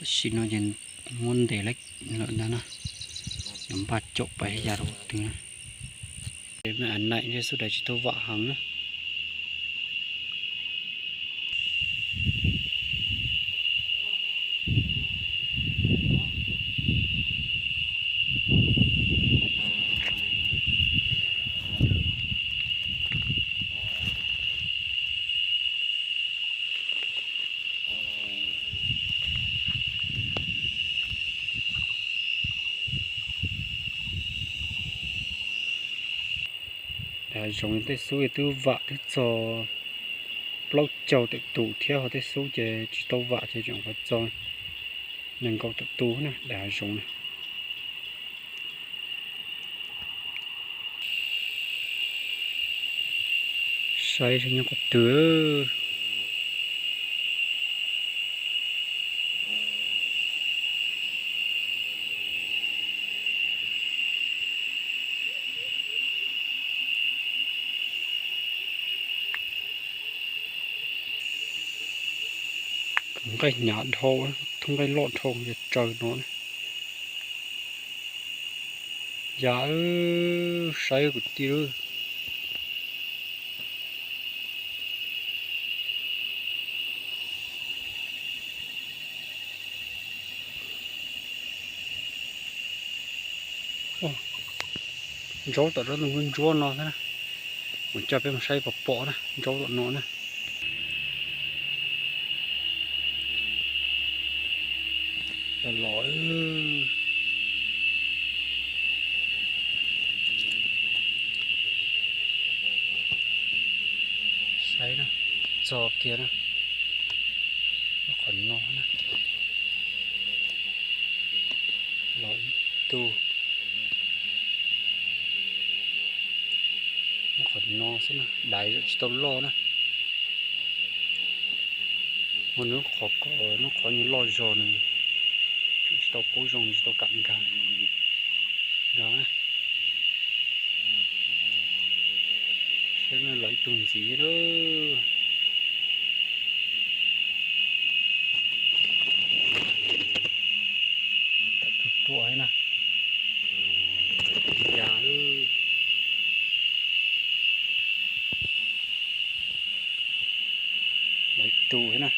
Tam sim no ces muab ntes lawm ntag na, npaj caum pais ya rau qhov twg na. Ces me a naim ntshe xub daim tsis tau vam heev na. Daim hav zoov tej xub twb vam twb txog plaub caug tawm tus thiab, ho tej xub ces tsis tau vam ces tseem qhuav txog nees nkaum tawm tus na, daim hav zoov na. Saib nyob qhov twg. Nqaij hnyav dhau, thoob nqaij loj dhau, yog tsaws no na. Ya, saib kwv tij lawm. Ntsaub tom rau ntug ntsuab no xwb na. Mus coj peb mus saib pom pom na, ntsaub tom no na. Los los. Saib na, txog kiag na, qhov no na, los ib tug. Qhov no xwb na, daiv tsis tau loj na. Ho nws qhov ko, nws qhov nyuag loj zog nws tsis tau paub zoo, tsis tau kam nkag. Nkag na. Saib na, los ib tug ntxiv lawm. Tam tus ruam na. Ya, los ib tug na.